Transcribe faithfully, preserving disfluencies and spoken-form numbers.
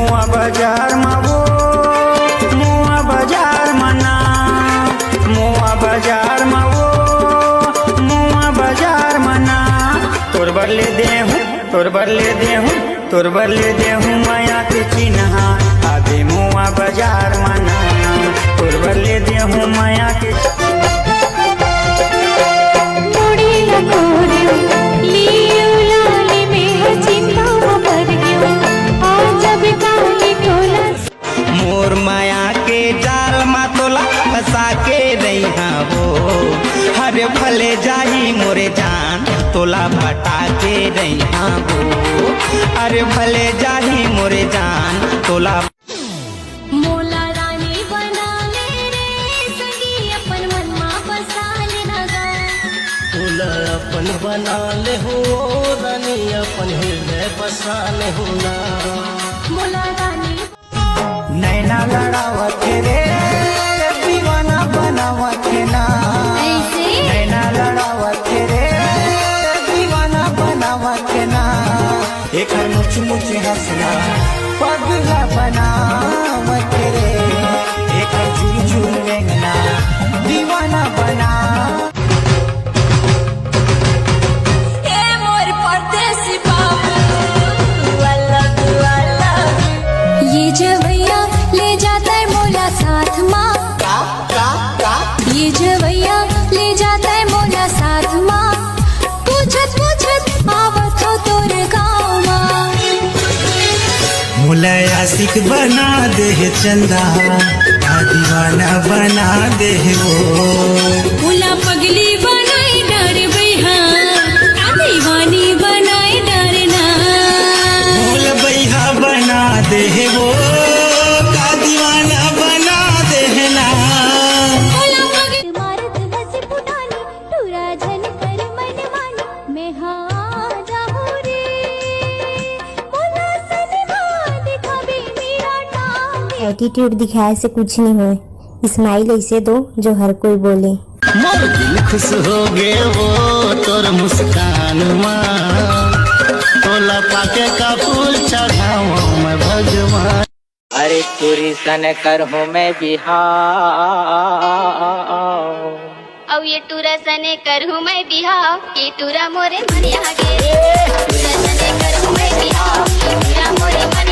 मोआ बाजार म वो, मोआ बाजार म ना, मोआ बाजार म वो, मोआ बाजार म ना। तोर बर ले देहूँ, तोर बर ले देहूँ, तोर बर ले देहूँ मया के चिन्हा, आबे मोआ बाजार म ना। तोर बर ले देहूँ मया के मुड़ी ला कोरेंव, लियो लाली में चिंता म पर गेंव, आ जब काली तोला। मोर मया के जाल म तोला फंसा के रहिहा वो, हरे भले जाही मोरे जान, तोला पटा के रहिहा वो, अरे भले जाही मोरे जान, तोला। मोला रानी बना ले रे संगी, अपन मन मा बसा लेना गा। तोला अपन बना ले हो रानी, अपन हृदय बसा ले हो ना। मोला रानी। नैना लड़ावत हे रे, दीवाना बनावत हे ना। ऐसे? नैना लड़ावत हे रे, दीवाना बनावत हे ना। एकर मुच मुच हंसना पगला बनावत रे, एकर झुरझुर रेंगना दीवाना बना। ए मोर परदेसी बाबू, I love you, I love you। ये जवैया ले जाता है मोला साथ मा। का, का, का? ये जवैया ले जाता है मोला साथ मा। पूछत पूछत आवत हो तोर गाँव मा। मोला आशिक बना दे हे चंदा, आ दीवाना बना दे हे वो। मोला पगली बनाए डर बैहा, आ दीवानी बनाए डर ना। मोला बैहा बना दे हे वो, का दीवाना बना दे हे ना। मोला पगली मारत हंसी फुटानी, टूरा झन कर मन मानी, मैं हाँ जाहूँ रे। मोला सिनेमा दिखाबे मेरा टांगे। एटीट्यूड दिखाए से कुछ नहीं होए, स्माइल ऐसे दो जो हर कोई बोले। मोर दिल खुश हो गे वो तोर मुस्कान मा, तोला पाके का फूल चढ़ावों मैं भगवान। अरे टूरी सने करहूँ मैं बिहाव। अउ ये टूरा सने करहूँ मैं बिहाव, ये टूरा मोरे मन यहाँ गे रे। टूरा सने करहूँ मैं बिहाव, ये टूरा मोरे मन